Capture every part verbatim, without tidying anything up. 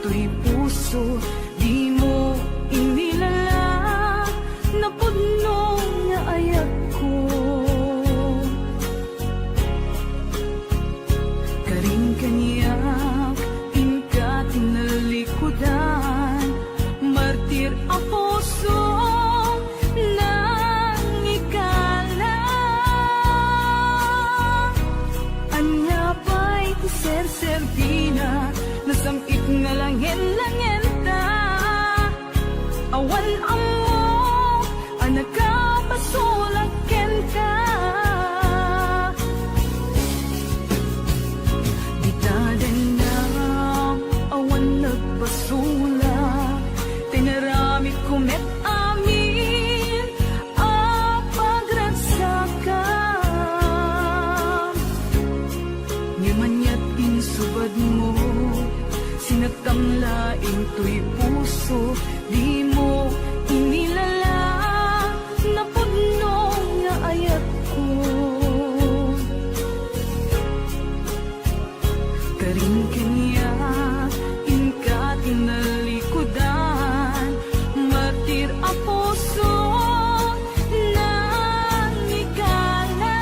Toy puso, dimo inilala, napudno nga ayatko. Karin kaniak, inka tinalikudan, martir a puso, nangikala. Ania pay ti serserbina, nasam-it nga langen-langenta. Awan ammo a nakapasulak kenka. Dita dengngam, awan nagpasulak, tinaramidko met amin a pagragsakam. Ngem aniat insubadmo, sinattam laeng toy puso, dimo inilala, napudno nga ayatko. Karin kaniak, inka tinalikudan, martir a puso, nangikala.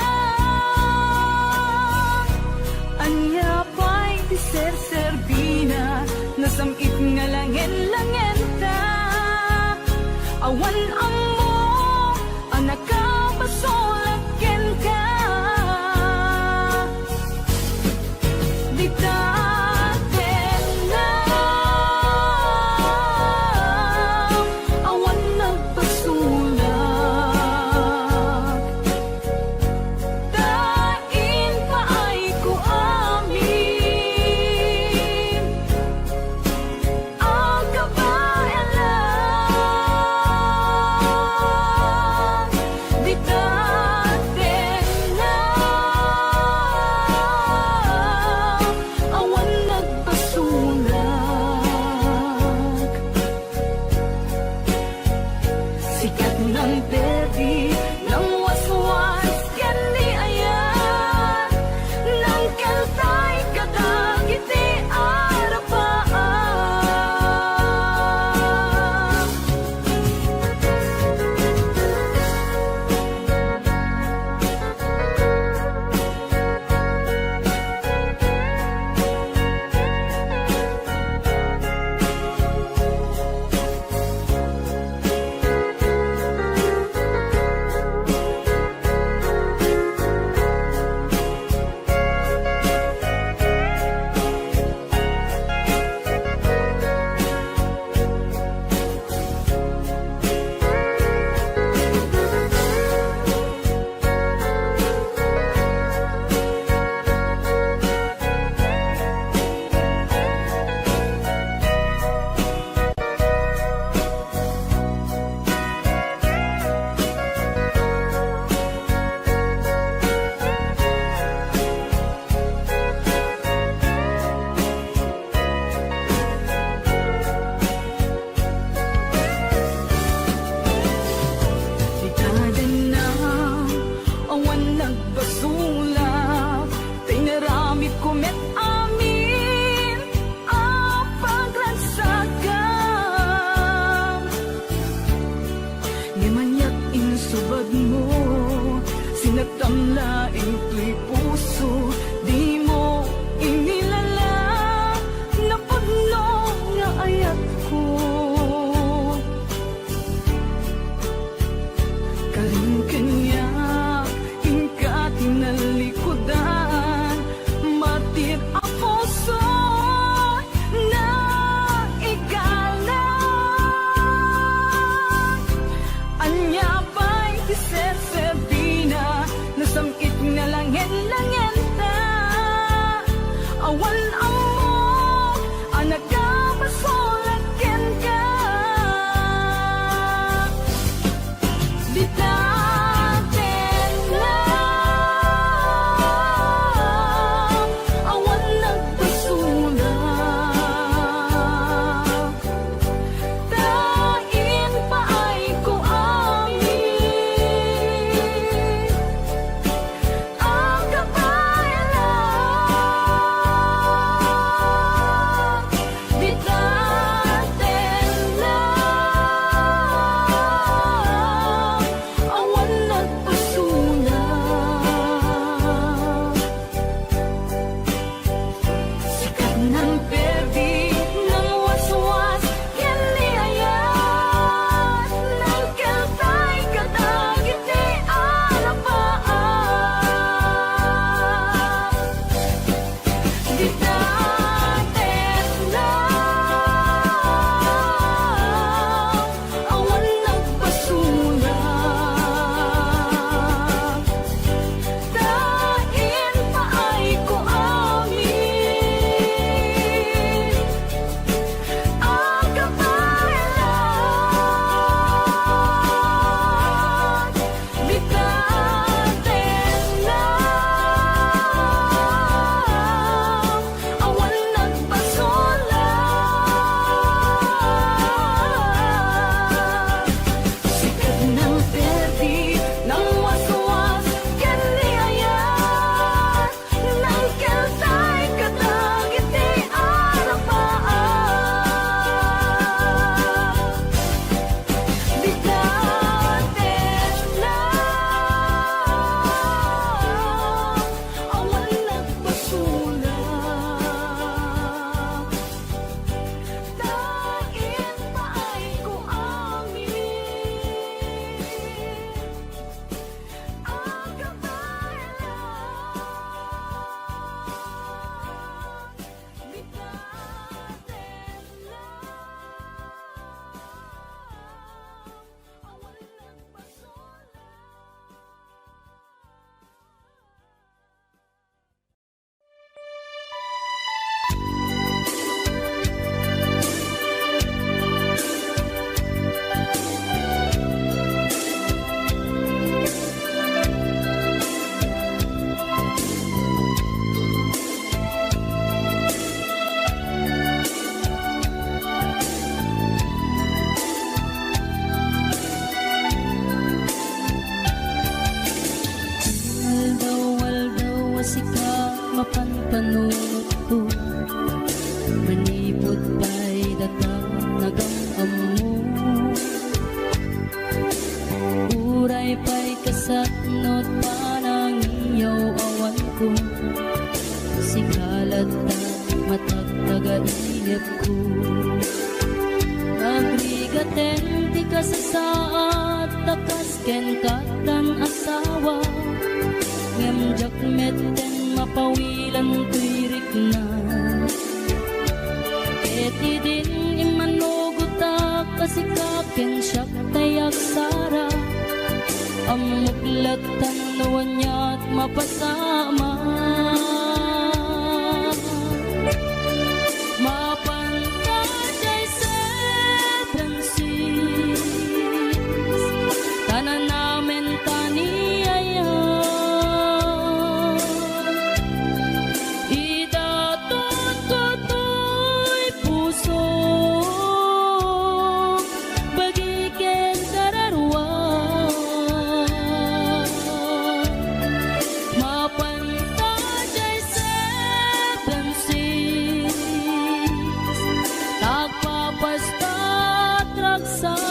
Ania pay ti serserbina, nasam-it nga langen-langenta. Awan ammo a nakapasulak kenka. Dita dengngam, awan nagpasulak, ta impaayko amin a kabaelan. Dita dengngam, awan nagpasulak. Sikat nang perdi, nang waswas ken ni ayat, nang kaltay kadagiti arapaam. Ita dengngam, awan nagpasulak, ta inaramidko met amin a pagragsakam. Ngem aniat insubadmo, sinattam laeng toy puso, dimo inilala, napudno nga ayatko. Karin kaniak, inka tinalikudan, martir a puso, nangikala. Ania pay ti serserbina, nasam-it nga langen-langenta. Awan ammo a nakapasulak kenka. Dita dengngam, awan nagpasulak, ta impaayko amin a kabaelan. Nagrigaten ti kasasaad ta kas ken kattan asawa, ngem diak metten mapawilan toy rikna. Ket idin immanugotak a sika ken siak tay agsara, ammok lattan no aniat mapasamak. Mapan ta jay seven six, ta nanamen ta ni aya. Idatonko toy puso, bagi ken kararua. Mapan ta jay seven six, ta agpapastat ragsak.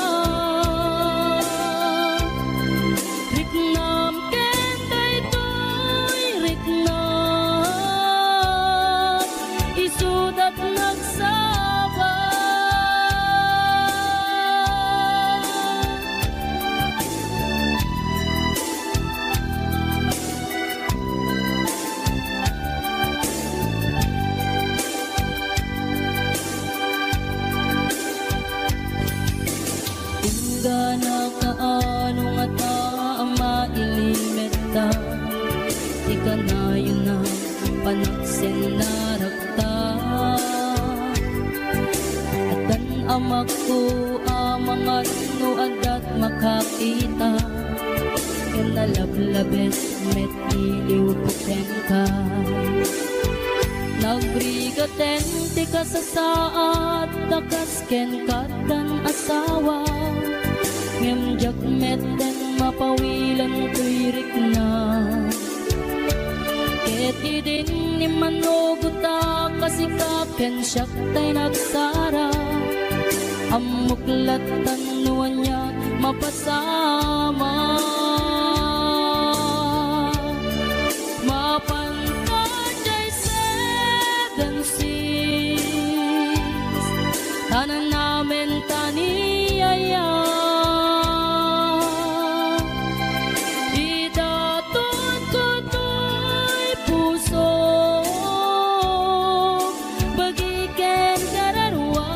Riknam ken daytoy riknam, isudat nagsaba. Inggana kaano ngata a mailimetta ti kanayon a panagsennarakta. Addan amakko a mangan no addat makakita, ken nalablabes met iliwko kenka. Nagrigaten ti kasasaad ta kas ken kattan asawa, ngem diak metten mapawilan toy rikna. Ket idin immanugotak a sika ken siak tay nagsara, ammok lattan no ania mapasamak. Mapan ta jay seven six, ta nanamen ta ni aya. Idatonko toy puso, bagi ken kararua.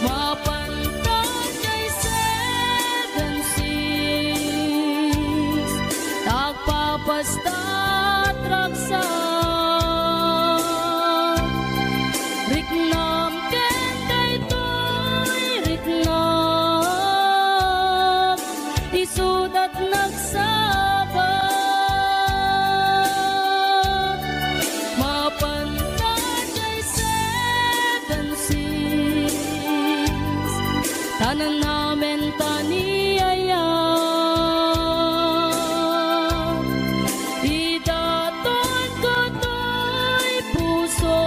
Mapan ta jay seven six, ta agpapastat ragsak. Riknam ken daytoy riknam, isudat nagsaba. Mapan ta jay seven six, ta nanamen ta ni aya. Idatonko toy puso,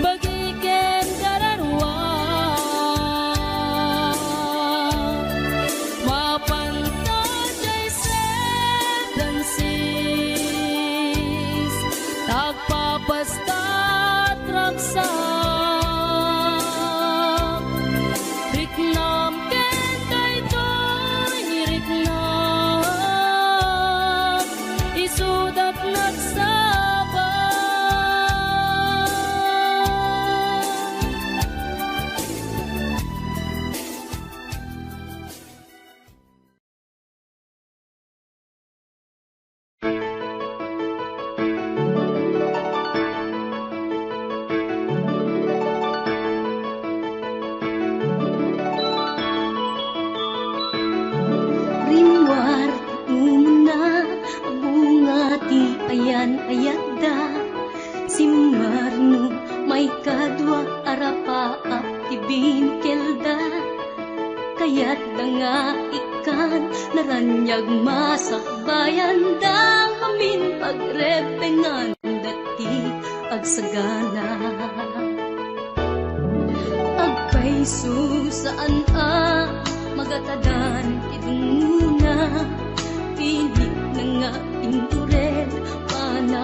bagi ken kararua. Mapan ta jay seven six, ta agpapastat ragsak. Riknam ken daytoy riknam, isudat nagsaba. Rimmuar ti umuna a bunga ti ayan-ayatda. Simmarno maikadua a rapaap ti binkelda. Kayatda nga ikkan naraniag masakbayanda ngamin pagrebbenganda ti agsagana. Agpayso saan a magatadan ti dungngona, pinitna nga inturel, pana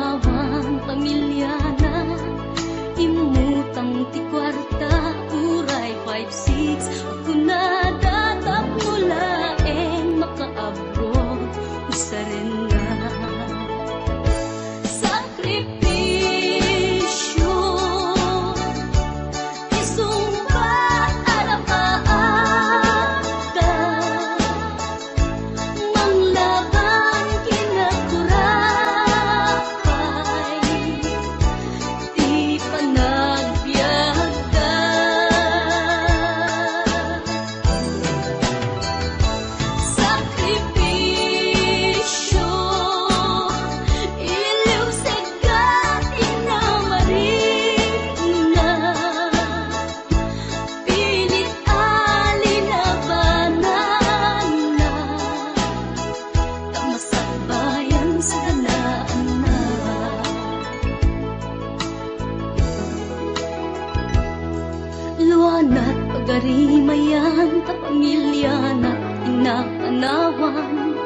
Narimayan ta pamiliana ti napanawan,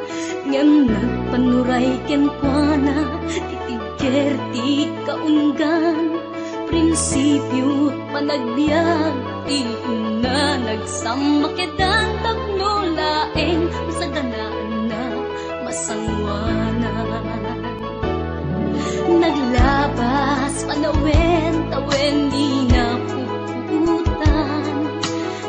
ngem nagpanuray kenkuana ti tigger ti kaunggan. Prinsipio panagbiag ti inna, nagsammakedan tapno laeng masaganaanna masanguanan. Naglabas panawen-tawen, di napuputan.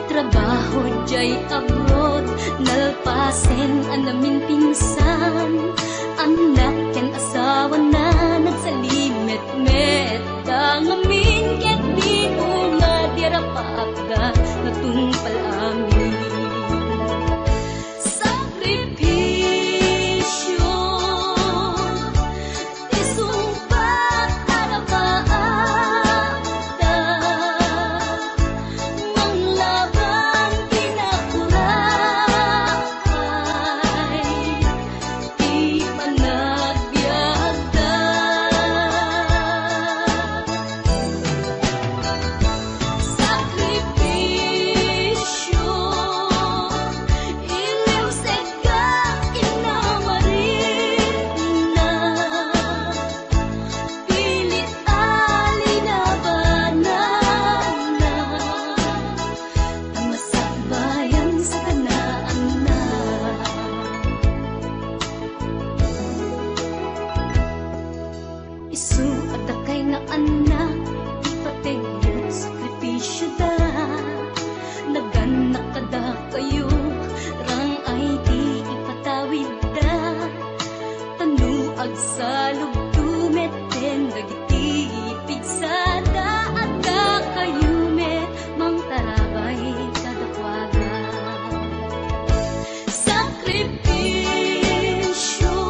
Trabaho jay abroad, nalpasen a naminpinsan. Annak ken asawana nagsalimetmet da ngamin, ket di unga ti arapatda natungpal amin. Sakripisio ti sungbat a rapaatda, manglaban ti nakurapay ti panagbiagda. Sakripisio, iliwsek ket inna marinna, pilit a linabananna, ta masakbayan saganaanna. Isu a dakay nga annak, ipateg ket sakripisioda. Nagannak kadakayo, rang-ay ti ipatawidda. Tano agsalugto met ken dagiti pigsada, adda kayo met mangtarabay kadakuada. Sakripisio,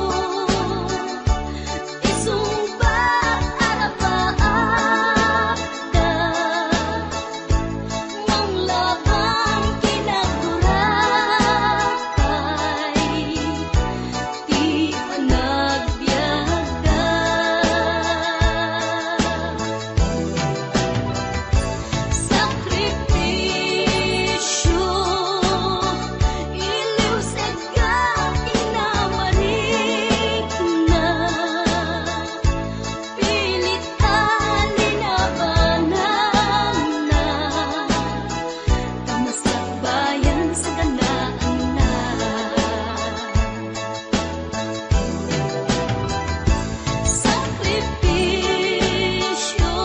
isungbat a rapaatda, manglaban kinagurapay ti panagbiagda. Sakripisio, iliwsek ket inna marinna, pilit a linabananna, ta masakbayan saganaanna. Sakripisio,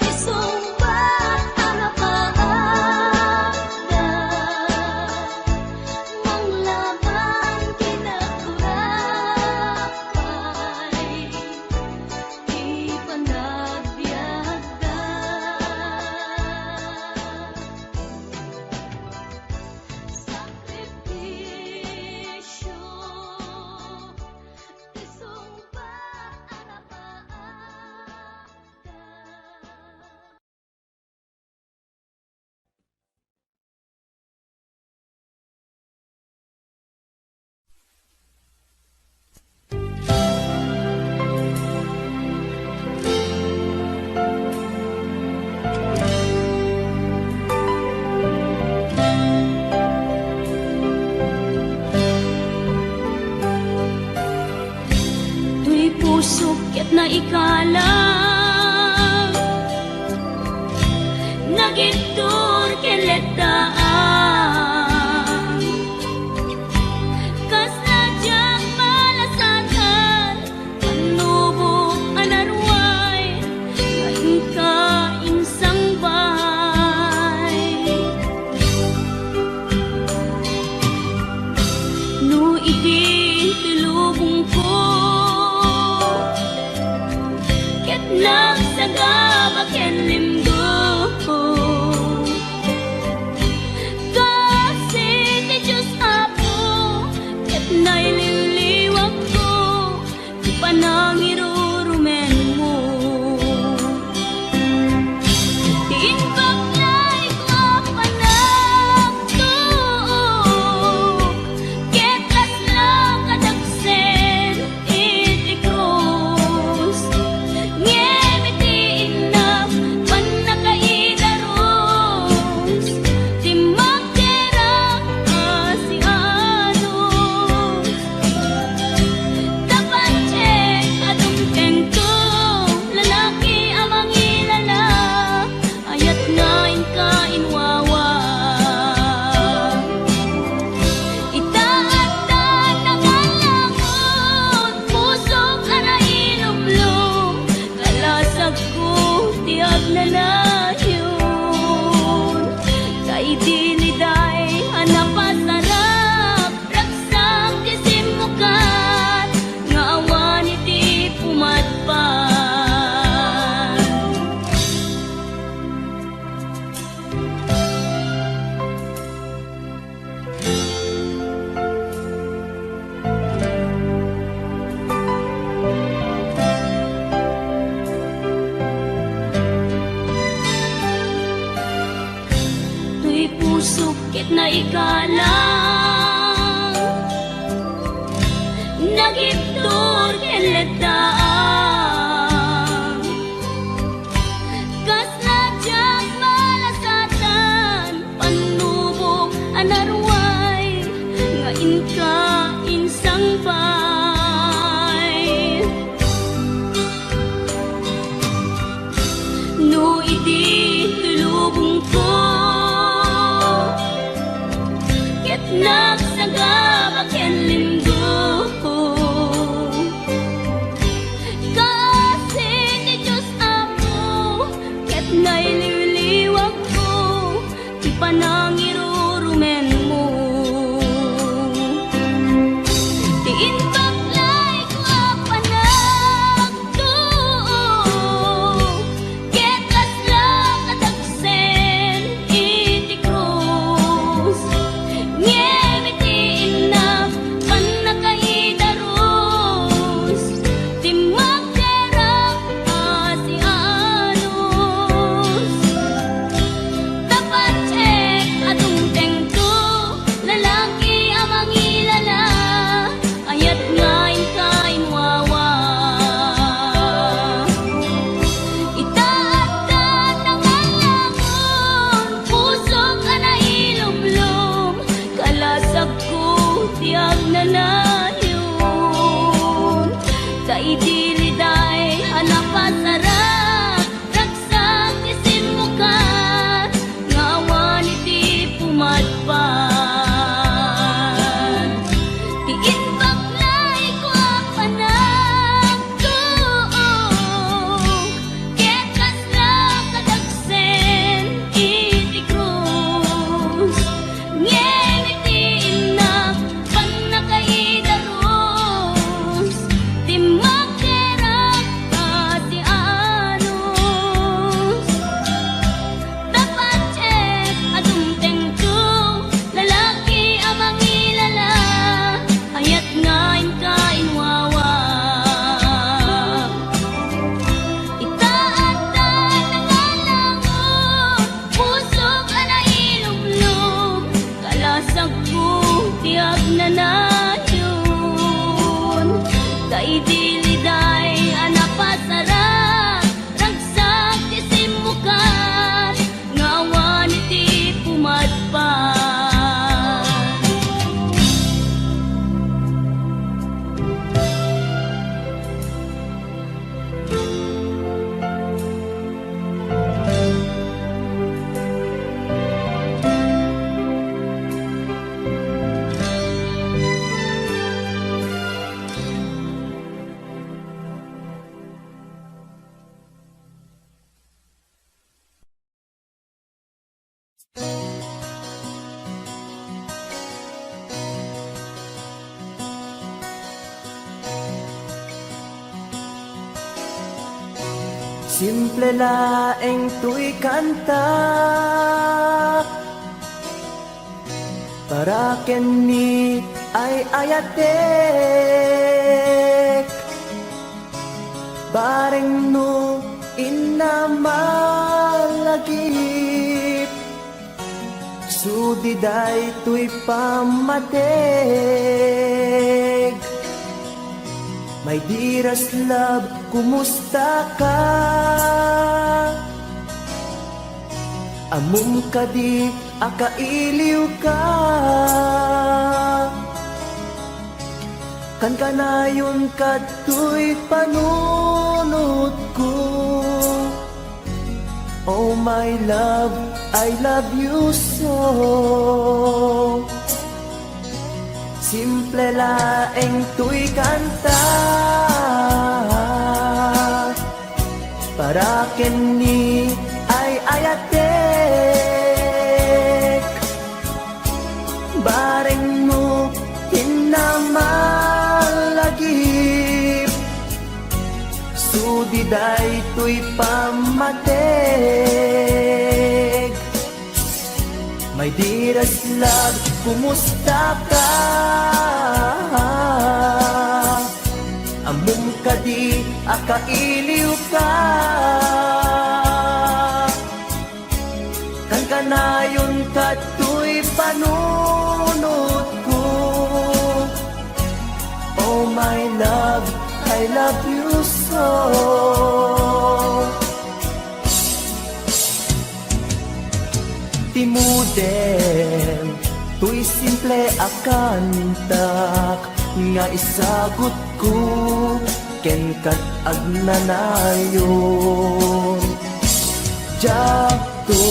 isungbat a rapaatda, manglaban kinagurapay ti panagbiagda. Sakripisio, isungbat a rapaatda. Toy pusok ket naikalang, nagittor ken lettaan. Kasla diak malasatan, pannubo a naruay nga inka insangbay. No idi ti lubongko ket nagsagaba ken limgo, Ikalang nagibtur ken leddaan. Kasla diak malasatan, pannubok a naruay nga inka insangpay. No idi ti lubongko ket nagsagaba ken lindoko, kaasi ti Dios, Apo, ket nailiwliwakko ti panangirurumenmo. Ti imbaklayko a panagtuo ket kasla kadagsen iti krus. Ngem iti innak pannakaidarus, dimmakkerak a siaanus. Ta patien a dumtengto, lalaki a mangilala, ayat nga inka inwawa. Ita adda nangalangon, pusok a nailumlom, kalasagko ti agnanayon. Ta idi liday a napasarak, ragsak ti simmukat nga awan iti pumadpad. Ti imbaklayko a panagtuo ket kasla kadagsen iti krus. Ngem iti innak pannakaidarus, dimmakkerak a siaanus. Ta patien a dumtengto, lalaki a mangilala, ayat nga inka inwawa. Ita adda nangalangon, pusok a nailumlom, kalasagko ti agnanayon. Ta idi liday a napasarak, ragsak ti simmukat nga awan iti pumadpad. Simple laeng toy kanta para ken ni ay-ayatek. Bareng no inna malagip, sudi daytoy pammateg. My dearest love, kumusta ka? Ammom kadi a kailiwka? Kankanayonka toy panunotko. Oh my love, I love you so. Simple laeng toy kanta para ken ni ay-ayatek. Bareng no inna malagip, sudi daytoy pammateg. My dearest love, kumusta ka? Ammom kadi a kailiwka? Kankanayonka toy panu- I love you so. Ti modem, toy simple a kantak nga isagutko kenka agnanayon. Diakto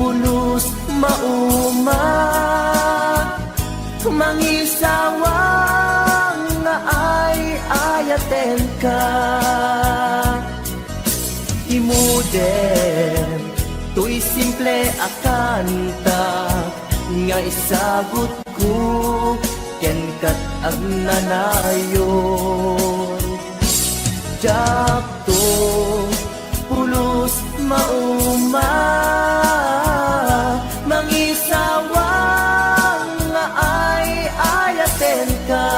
pulos mauma, mangisawang nga ay-ayatenka. Ti modem, toy simple a kantak nga isagutko kenka agnanayon. Diakto pulos mauma, mangisawang nga ay-ayatenka.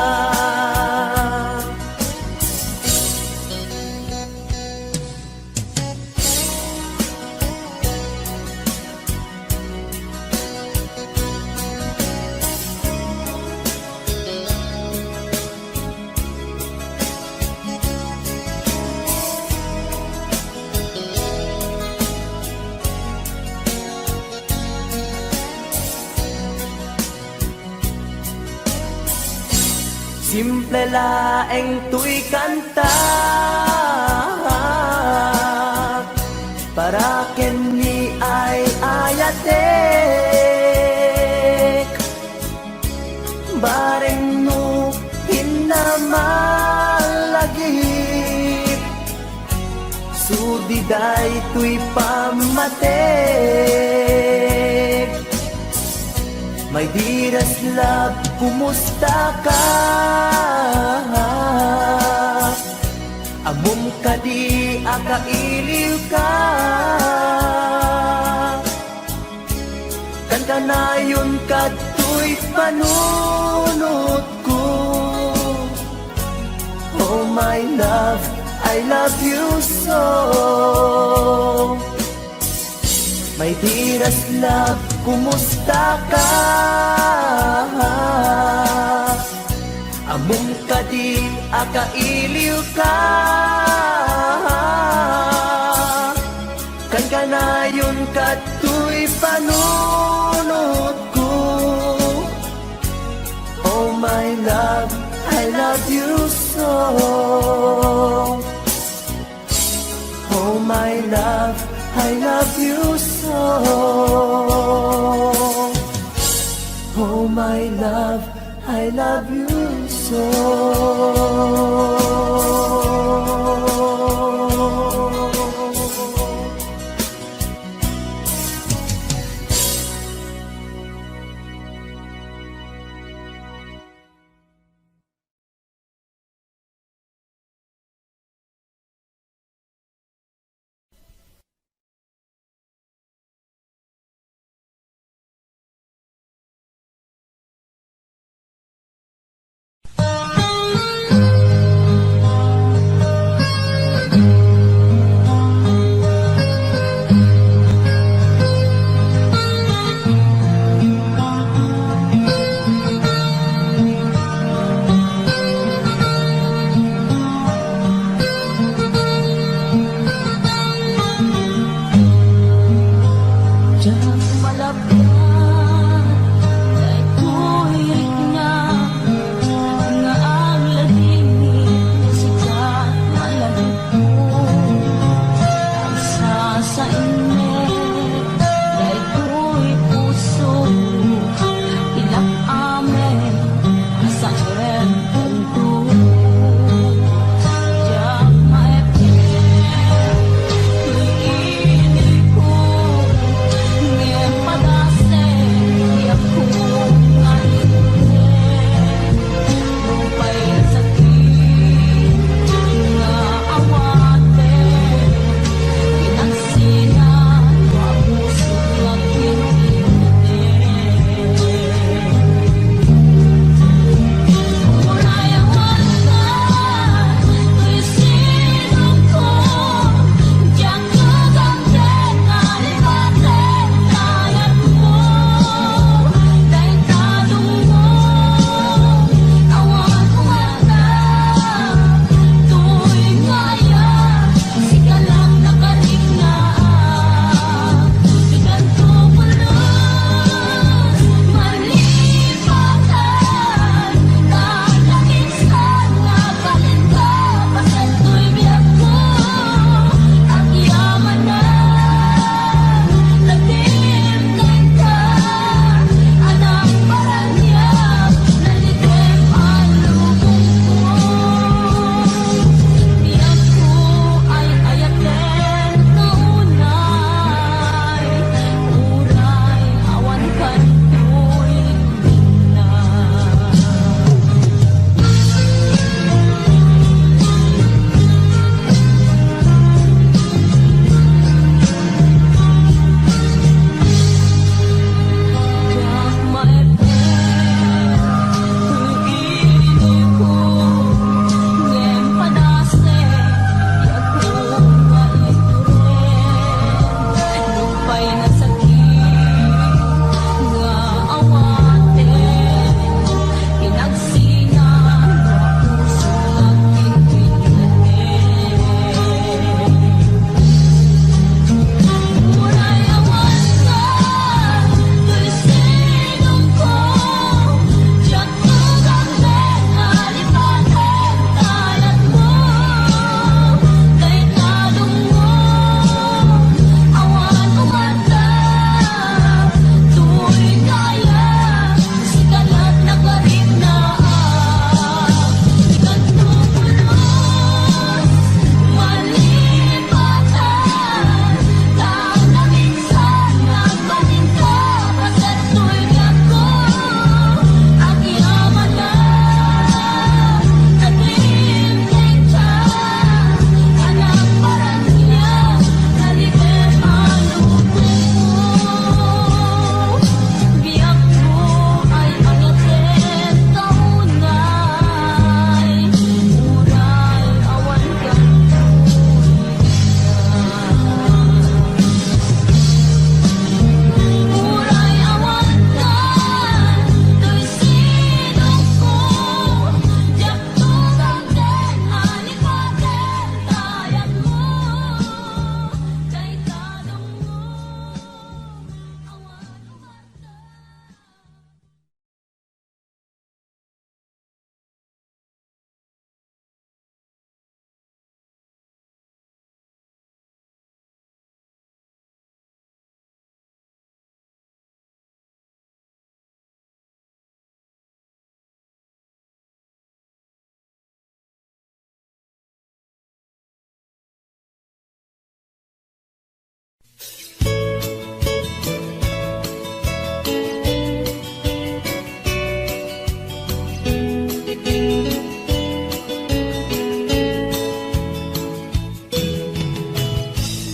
Simple laeng toy kanta para ken ni ay-ayatek. Bareng no hinna malagip, sudi daytoy pammatek. My dearest love, kumusta ka? Ammom kadi a kailiwka? Kankanayon kadtoy panunotko. Oh my love, I love you so. My dearest love, kumusta ka? Ammom kadi a kailiwka? Kankanayon kadtoy panunotko. Oh my love, I love you so. Oh my love, I love you so. Oh my love, I love you so.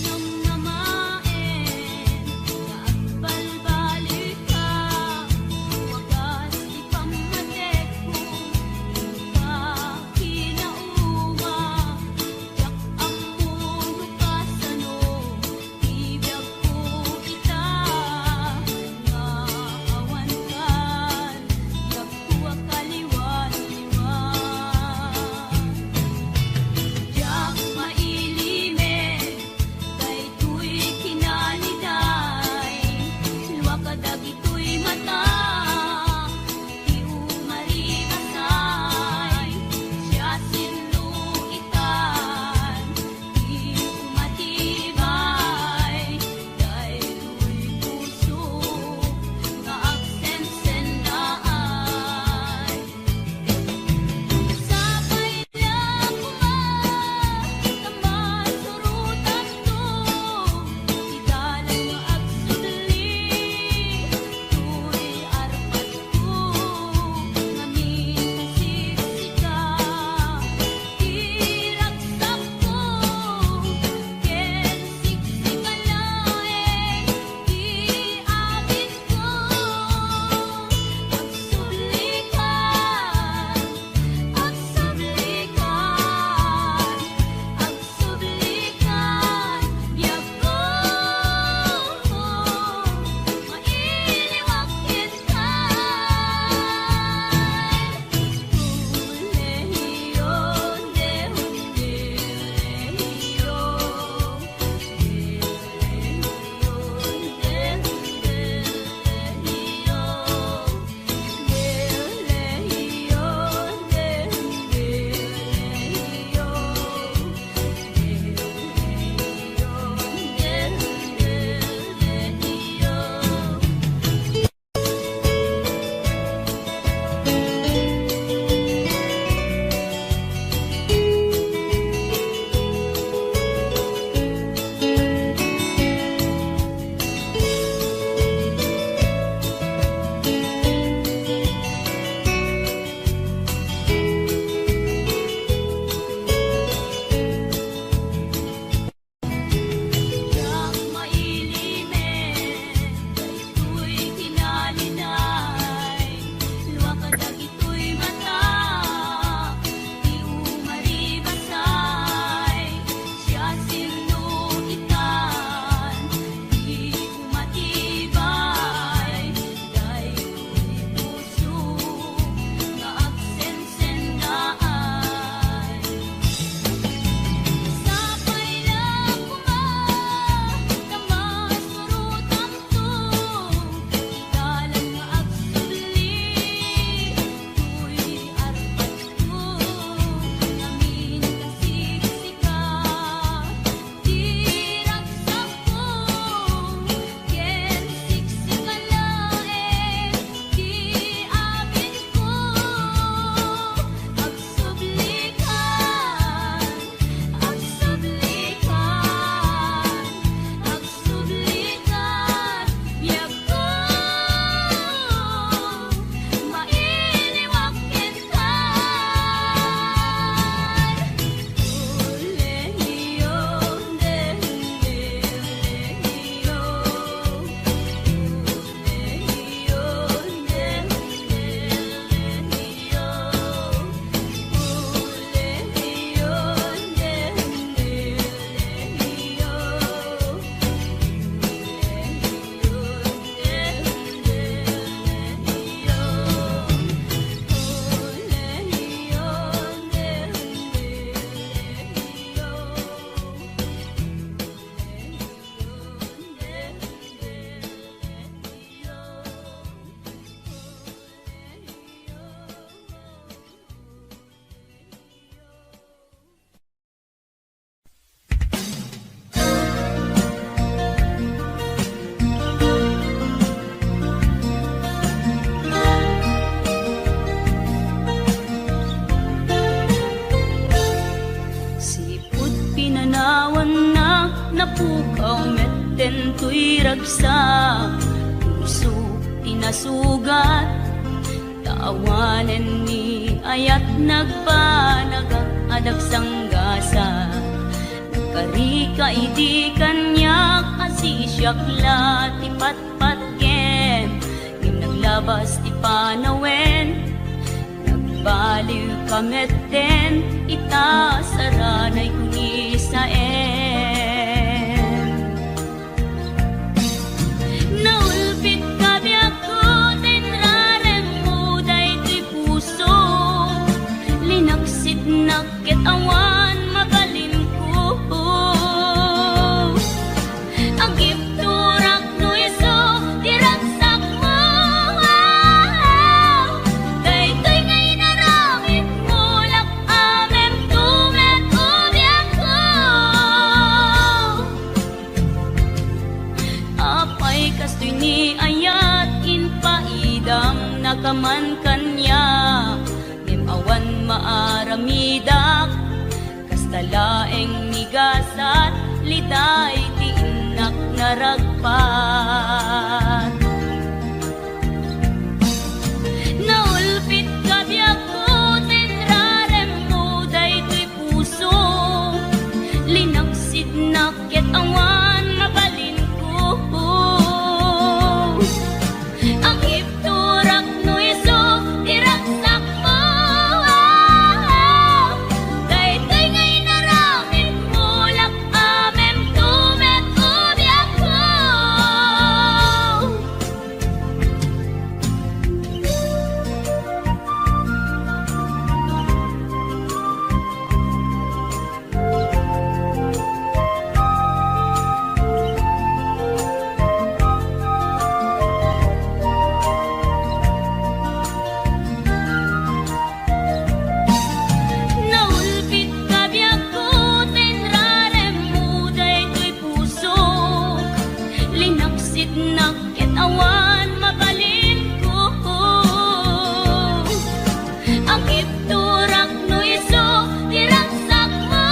Namnamaen nga agbalbalika, wagas ti pammatekko, inka kinauma, diak ammo no kasano ti biagko ita, nga awan kan biagko a kaliwaliwa. Diak mailimed daytoy kinaliday, lua kadagitoy mata ti umaribasay, siasino itan ti umatibay daytoy puso nga agsensennaay. Sapay la koma ta masurotanto ti dalan nga agsubli toy arpatko ngamin ta siksika. Ti ragsakko ken siksika laeng ti abitko. Agsublikan, agsublikan, agsublikan, biagko. Mailiwak ita. Diak mailimed daytoy kinaliday, lua kadagitoy mata ti umaribasay, siasino itan ti umatibay daytoy puso nga agsensennaay. Sapay la koma ta masurotanto ti dalan nga agsubli toy arpatko ngamin ta siksika. Ti ragsakko ken siksika laeng ti abitko. Agsublikan, agsublikan, agsublikan, biagko. Mailiwak ken Sipud pinanawanna, napukaw metten toy ragsak. Puso ti nasugat, ta awanen ni ayat nagbanagak. nagsanggasat. Nagkarika idi kaniak a sisiak la ti patpatgen, ngem naglabas ti panawen. Nagbaliwka metten ita saranay kunisaen. Naulpitka biagko ta inraremmo daytoy puso. Linaksitnak ket awan mabalinko. Agibturak no isu ti ragsakmo. Daytoy nga inaramidmo, lak-amemto met o biagko. Apay kastoy ni ayat, impaidamnaka man kaniak, ngem awan maaramidak. Kasta laeng ni gasat, liday ti innak naragpat. Naulpitka biagko ta inraremmo daytoy puso. Linaksidnak ket awan mabalinko. Agibturak no isu ti ragsakmo. Daytoy nga inaramidmo, lak-amemto met o biagko. Naulpitka biagko ta inraremmo daytoy pusok. Linaksitnak ket awan mabalinko. Agibturak no isu ti ragsakmo.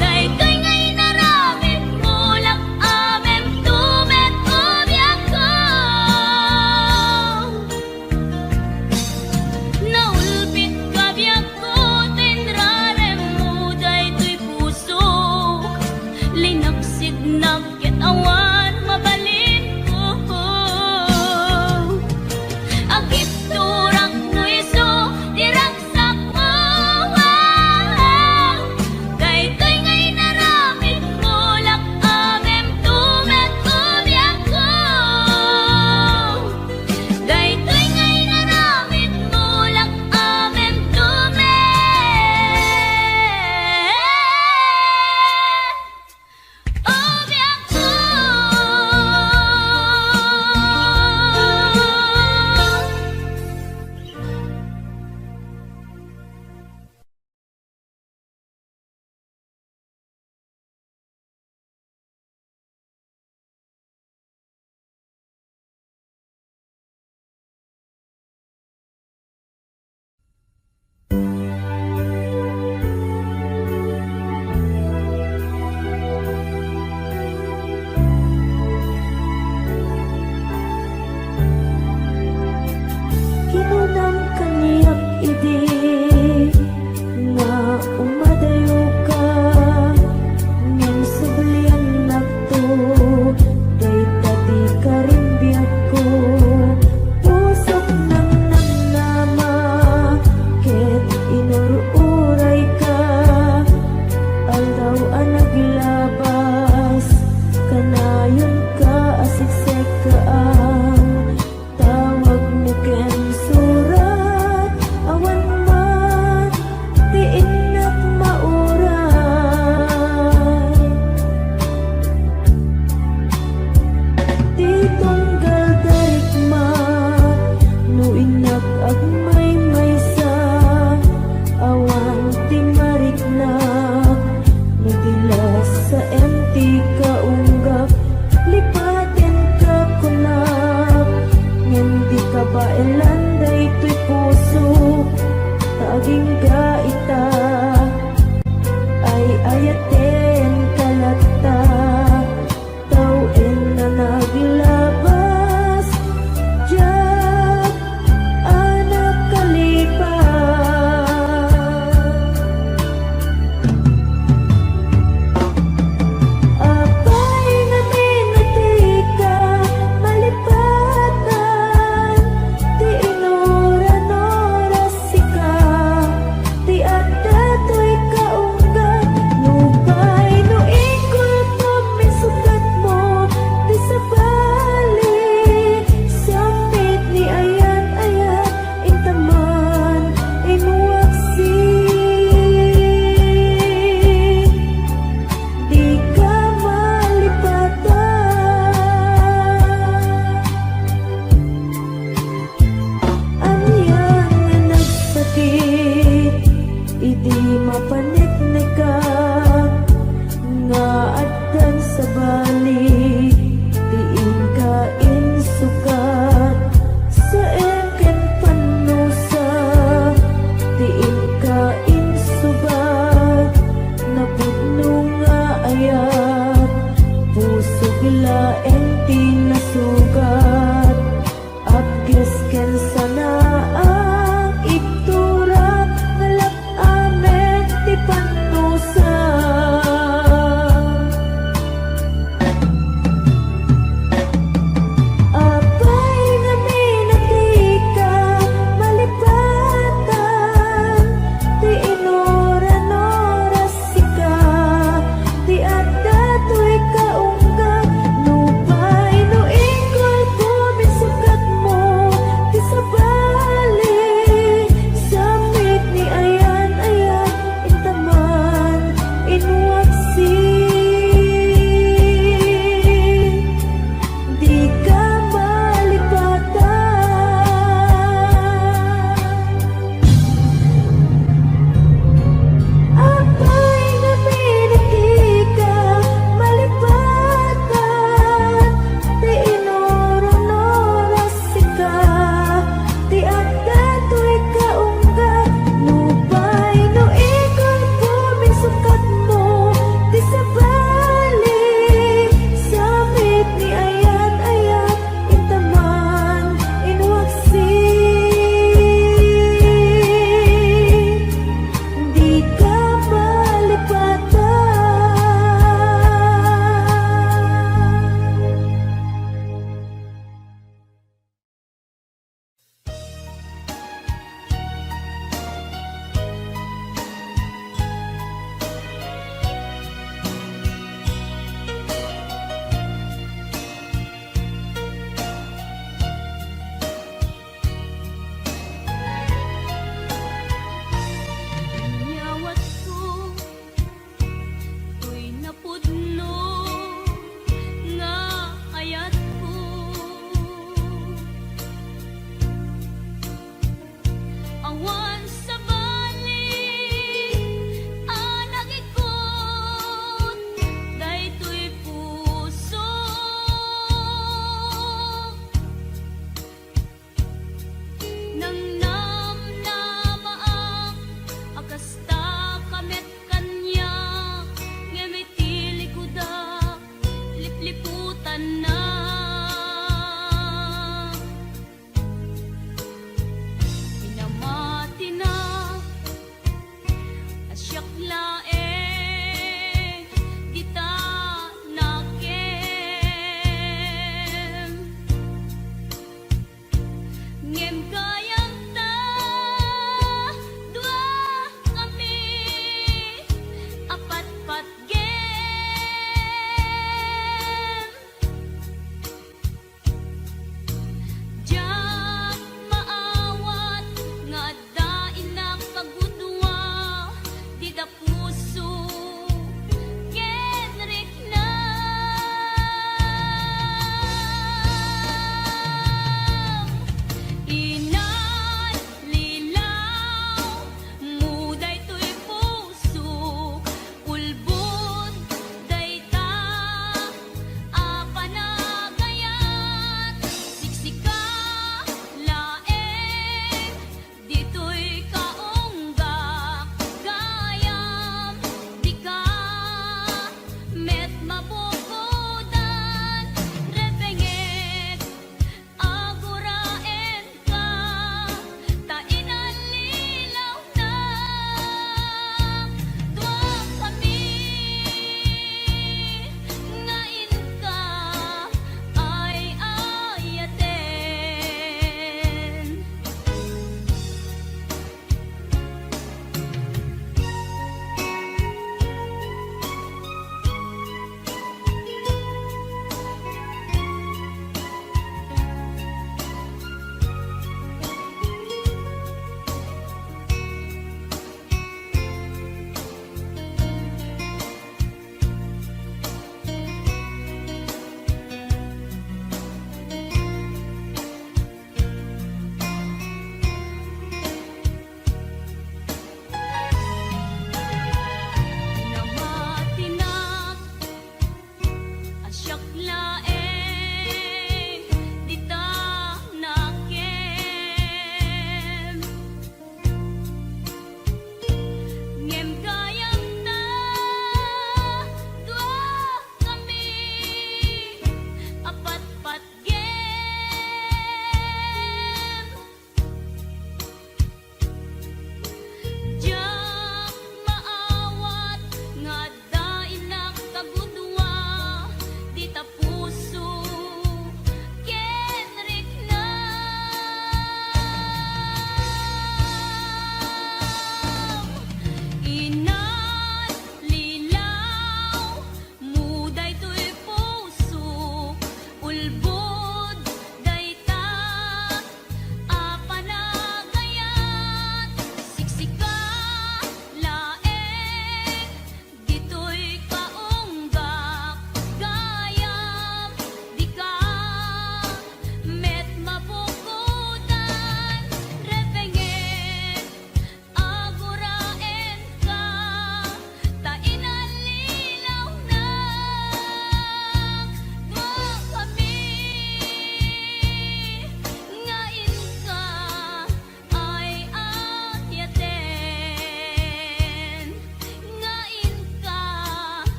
Daytoy nga inaramidmo, lak-amemto met o biagko. Naulpitka biagko ta inraremmo daytoy pusok. Linaksidnak ket awan mabalinko. Agibturak no isu ti ragsakmo. Daytoy nga inaramidmo, lak-amemto met o biagko. Daytoy nga inaramidmo, lak-amemto met o biagko. Kinunam kaniak idi nga umadayoka, ngem subliannakto, dayta ti karimbiagko. Pusok nangnamnama ket inur-urayka, aldaw a naglabas, kanayonka a siksekkaam. Tawagmo ken surat, awan man ti innak mauray. Ti tunggal darikma, no innak agmaymaysa, awan ti mariknak, no dilasaem ti kaunggak, lipatenka kunak, ngem di kabaelan daytoy pusok, ta agingga ita, ay-ayatenka latta. Tawen a naglabas, diak a nakalipas. Paniknikak nga addan sabali ti inka insukat, saem ken pannusa ti inka insubat, napudno nga ayat, pusog laeng ti nasugat. Apges ken sanaak, ibturak nga lab-amek ti pan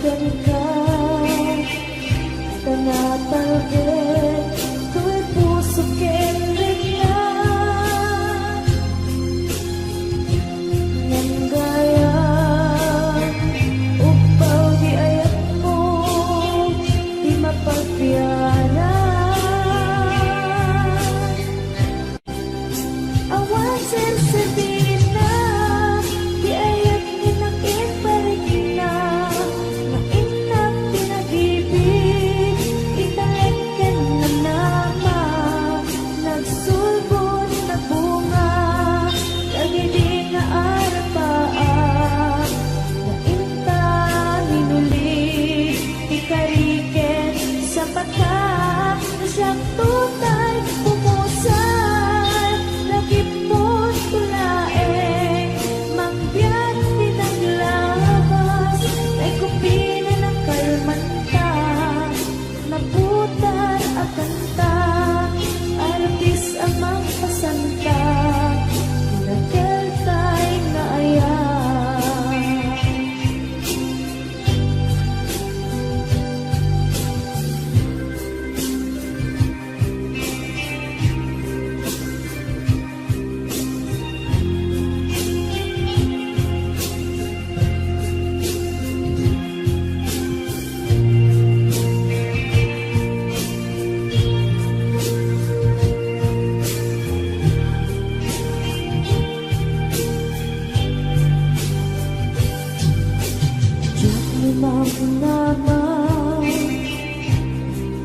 kenka, ta natalged toy puso ken rikna. Ngem gayam, ugpaw ti ayatmo, ti mapagbianan. Awan serserdina ti ayat ni nakiparikna, nga innak ti nagibig, italek ken nanama, nagsulbod, nagbunga, dagidi nga arapaak, nga inta minuli, ti kari ken sapata. No siak tutay pumusay, lagipon to laeng, mangbiag ti naglabas, tay kupina nakalmanta, naputar a kanta, artis a mangpasanta, pinakeltay nga ayat. Diak ni makunama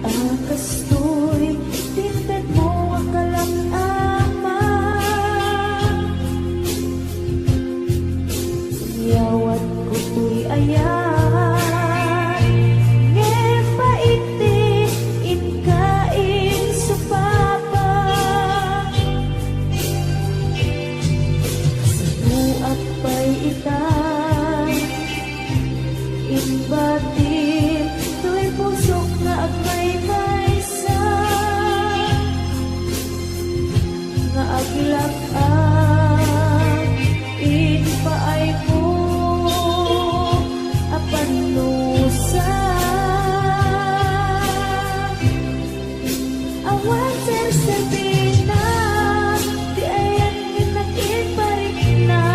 a kastoy ti intedmo a kalam-ama. Inyawatko toy ayat, ngem pait ti inka insupapa. Saoak pay ita, imbatim toy pusok nga agmaymaysa, nga aglak-ak iti paaymo a pannusa. Awan serserdina ti ayat nga nakiparikna,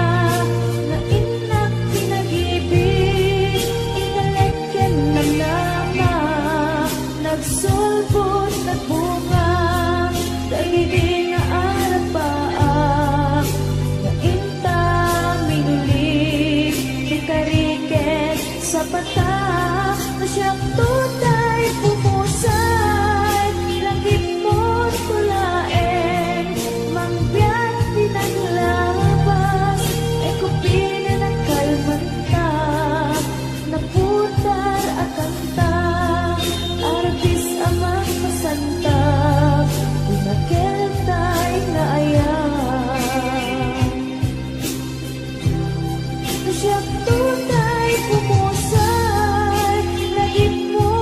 nga innak ti nagibig, italek ken nanama, nagsulbod, nagbunga, dagidi nga arapaak, nga inta minuli, ti kari ken sapata. No siak tutay pumusay, lagipon to laeng, mangbiag ti naglabas, ay kupina nakalmanta, naputar a kanta, artis a mangpasanta, pinakeltay nga ayat. No siak tutay pumusay, lagipon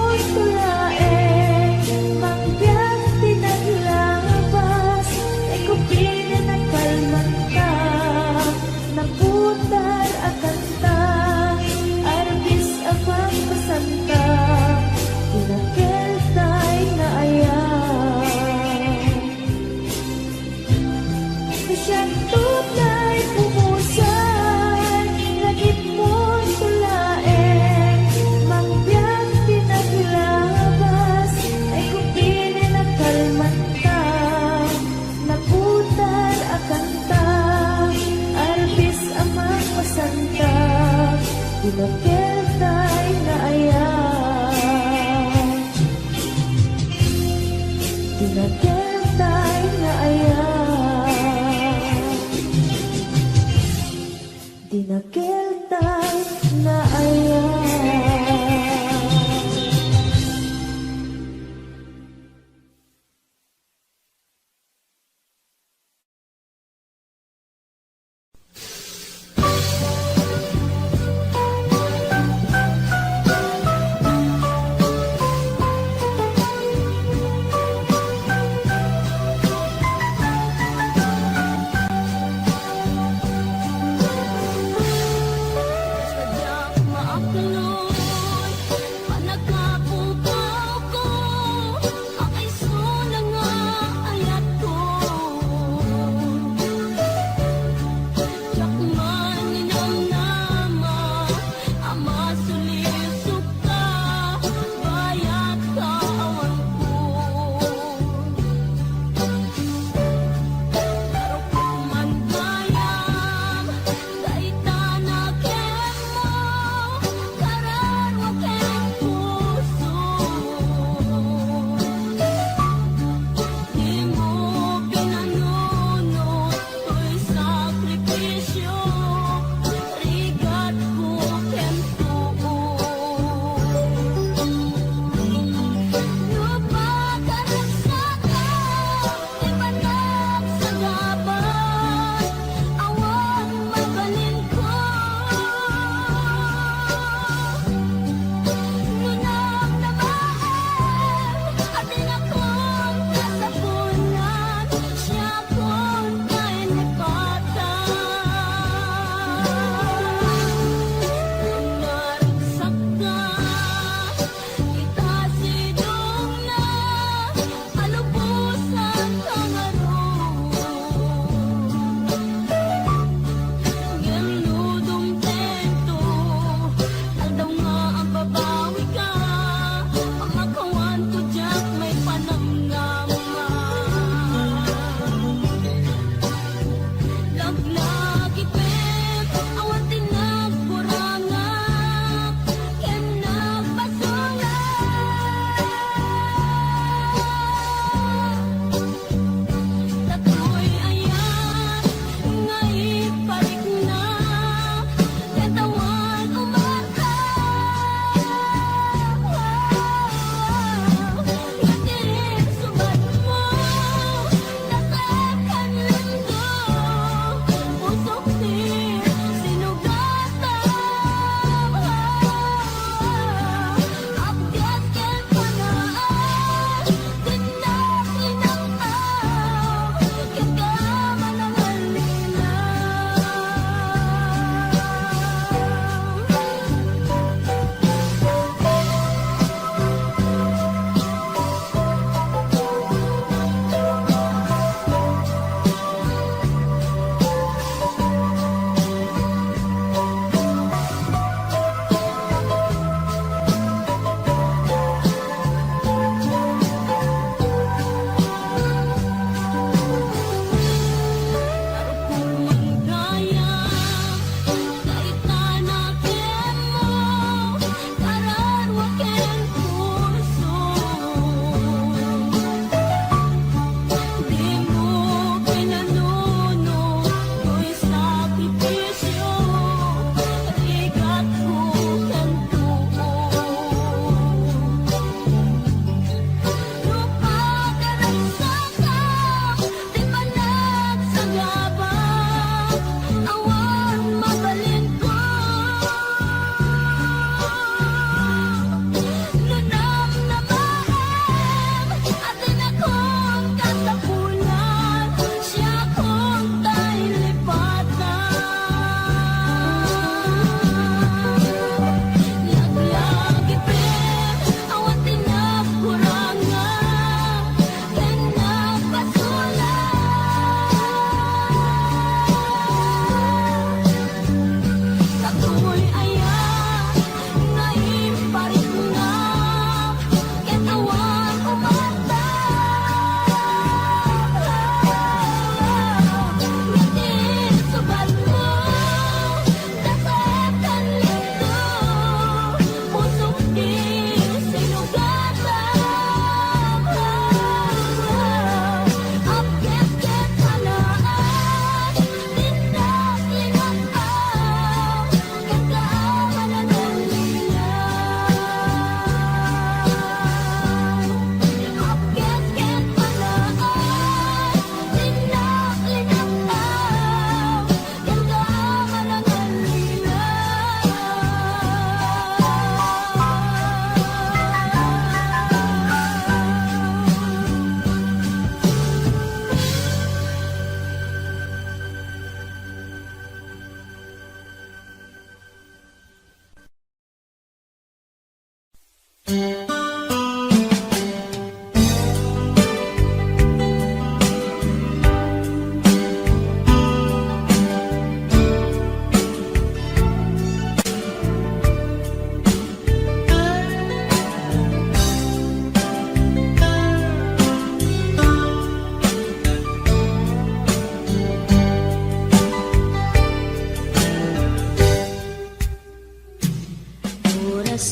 Oras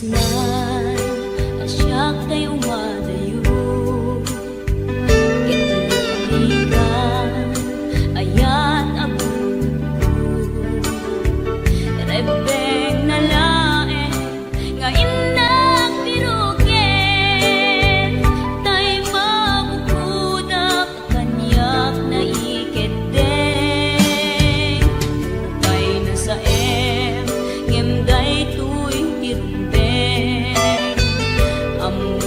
na a siak tay umadayo, ket nagpakita ayat a bungko. Rebbengna laeng nga innak piruken, tay mabukodak kaniak naikeddeng. Upay nasaem, ngem daytoy ti rumbeng. Ammo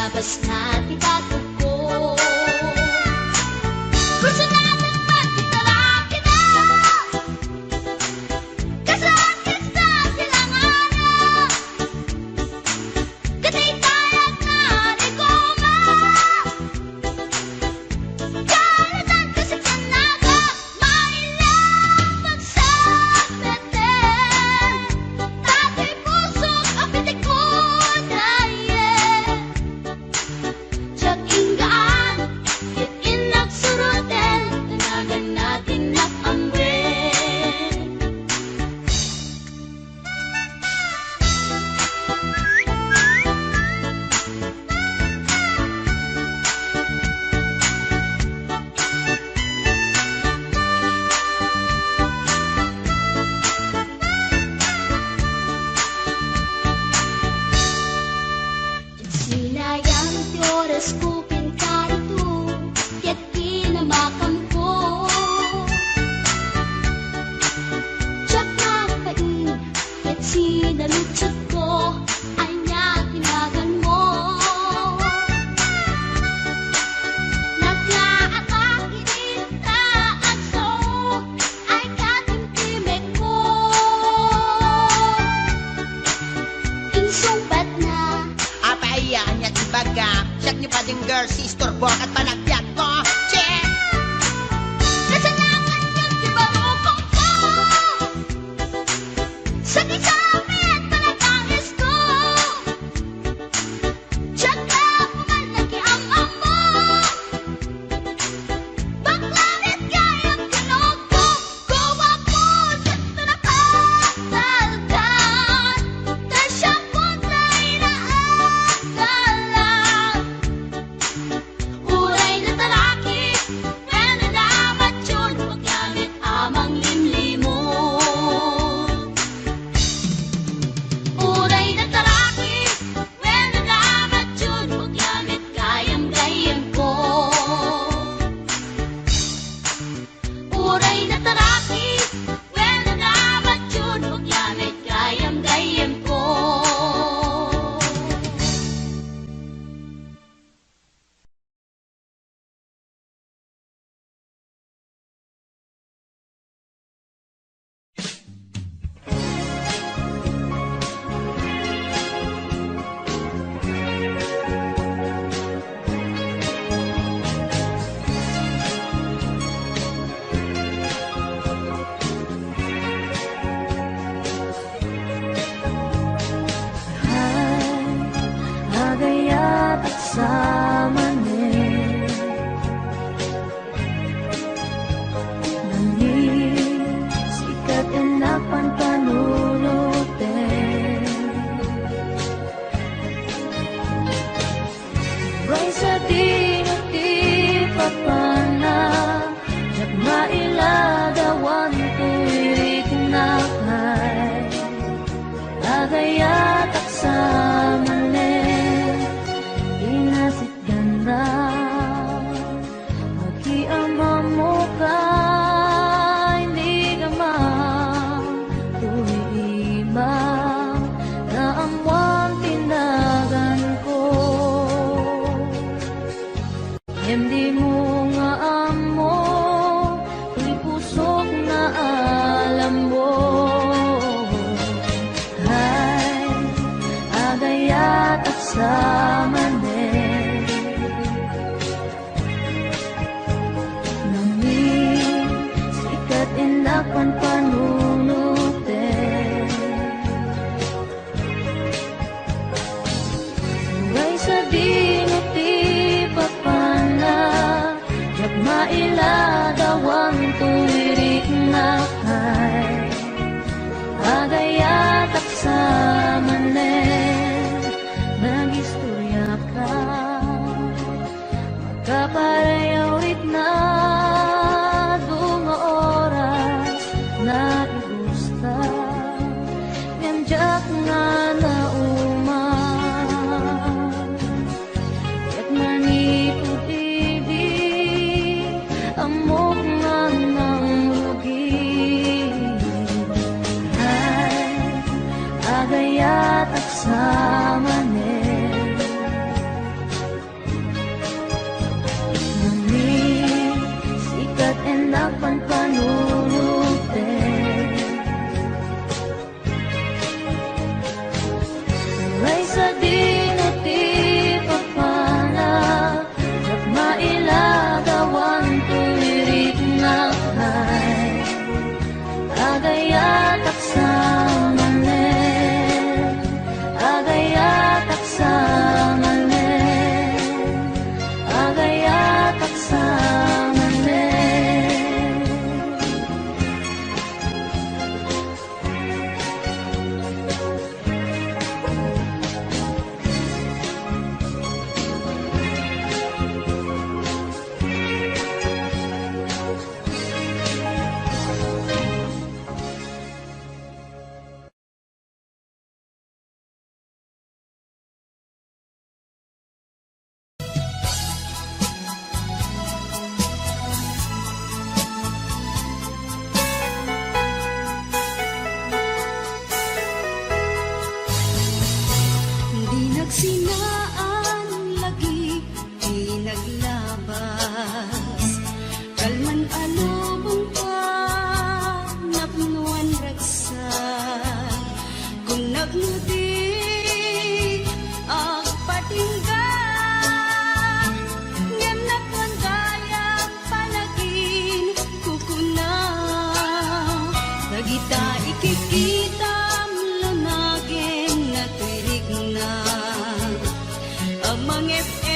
Labas na ti bakudko. Personal man ti talakida. Kasla kasta ti langana. Kataytayag na ni Goma. Kalitan kasi kanaga. Maila pagsapeten. Datoy pusok a pitik mo, daye. Diak inggaan, ket innak suroten, tanagan na ti innak amwen. Sinayang ti orasko ken karito, ket kinamakamko. Diak nagpain, ket sinaludsodko, ania ti naganmo? Naglaabak idi ta agso, ay katimtimekko. Insungbatna. Apay, ania ti ibagam? Siak ni Bading Girl, si istorbo ket panagbiagko. Che! Kasanakan ket ti barukongko. Sakit sa amin, panagdangisko. Diak la pumal nakiam-ammo. Bakla met gayam kinugko, guwapo, sakto na patalkan, ta siak met ti inaagalan. Uray nataraki, wenno namatior, bakla met a manglimlimon. Uray nataraki, wenno namatior, bakla met gayam-gayyemko. Uray nataraki, wenno namatior, bakla met gayam-gayyemko. Ay, agayatak sa manen. Nangis, ikat innak panpanunoten. Uray sadino ti papanna, diak mailadawan toy riknak ay. Agayatak sa manen, inasitganna. Agiamamok a, inigama, toy ima, naammoan ti naganko. Ngem dimo nga ammo, toy pusok nga alammo. Ay, agayatak sa manen. Nangis, ikat innak panpanunoten. Uray sadino ti papanna, diak mailadawan toy riknak ay. Agayatak sa manen, nagistoriaka. Kapareho riknak, adu nga oras naibustak, ngem diak nga nauman. Ket manipud idi, ammok nga nangrugi. Ay, agayatak sa manen. F